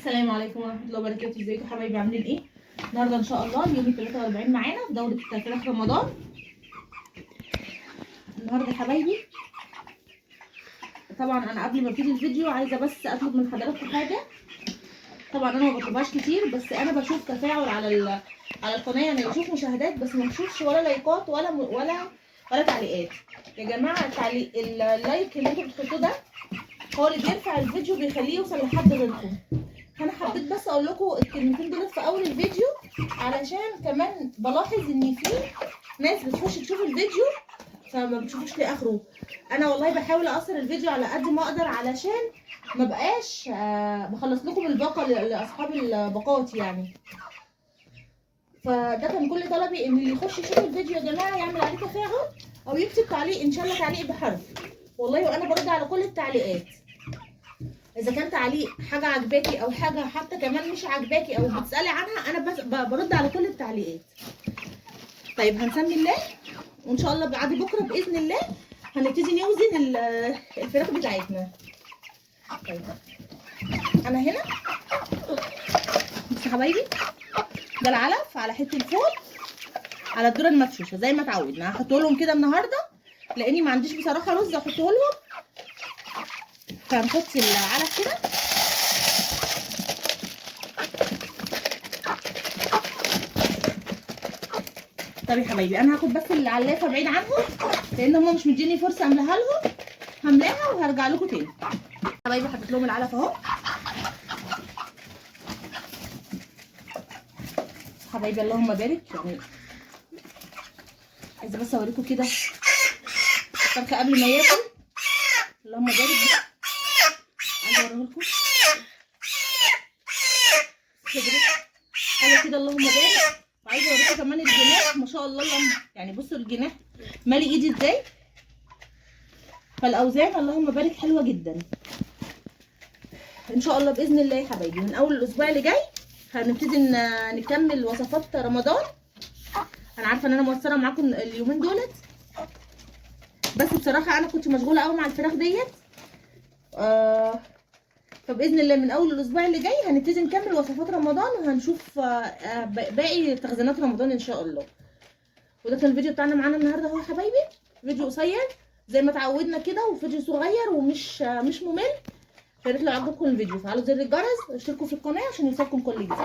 السلام عليكم ورحمة الله وبركاته. ازيكم حبايبي، عاملين ايه؟ النهارده ان شاء الله اليوم 43 معانا في دورة فراخ رمضان. النهارده يا حبايبي طبعا انا قبل ما ابتدي الفيديو عايزه بس اطلب من حضراتكم حاجة. طبعا انا ما بطلبهاش كتير، بس انا بشوف تفاعل على القناة، يعني بشوف مشاهدات بس ما بشوفش ولا لايكات ولا تعليقات. يا جماعة التعليق ال like اللي انتوا بتحطوه ده هو اللي بيرفع الفيديو، بيخليه يوصل لحد غيركم. فانا حبيت بس اقول لكم الكلمتين دول في اول الفيديو، علشان كمان بلاحظ ان في ناس بتخش تشوف الفيديو فما بتشوفوش لاخره. انا والله بحاول اقصر الفيديو على قد ما اقدر علشان ما بقاش بخلص لكم الباقه لاصحاب الباقات يعني. فده كان كل طلبي، ان اللي يخش يشوف الفيديو يا جماعة يعمل عليه تفاعل او يكتب تعليق، ان شاء الله تعليق بحرف، والله وانا برد على كل التعليقات. اذا كان تعليق حاجة عجباكي او حاجة حتى كمان مش عجباكي او بتسالي عنها، انا بس برد على كل التعليقات. طيب هنسمي الله، وان شاء الله بعد بكره باذن الله هنبتدي نوزن الفراخ بتاعتنا. طيب انا هنا بس يا حبايبي ده العلف على حتة الفول على الذرة المدشوشه زي ما اتعودنا. هحطه لهم كده النهارده لاني ما عنديش بصراحة رز احطه لهم، فهنحط العلف كده. طب يا حبايبي انا هاخد بس العلافه بعيد عنهم لان هم مش مديني فرصة املاها لهم، هملاها وهرجع لكم تاني. حبايبي حطيت لهم العلف اهو. حبايبي اللهم بارك، يعني عايزه بس اوريكم كده الفرخه قبل ما ياكل. اللهم بارك، عايزه اوريه لكم حاجة كده، اللهم بارك. وعايزه اوريكم كمان الجناح ما شاء الله، اللهم يعني بصوا الجناح مالي ايدي ازاي. فالاوزان اللهم بارك حلوة جدا. ان شاء الله باذن الله يا حبايبي من اول الاسبوع اللي جاي هنبتدي نكمل وصفات رمضان. انا عارفه ان انا مقصرة معاكم اليومين دولت، بس بصراحة انا كنت مشغولة قوي مع الفراخ ديت. فباذن الله من اول الاسبوع اللي جاي هنبتدي نكمل وصفات رمضان، وهنشوف باقي تخزينات رمضان ان شاء الله. وده كان الفيديو بتاعنا معانا النهارده اهو يا حبايبي، فيديو قصير زي ما اتعودنا كده، وفيديو صغير ومش مش ممل. يا ريت لو عجبكم الفيديو فعلوا زر الجرس واشتركوا في القناة عشان يوصلكم كل جديد.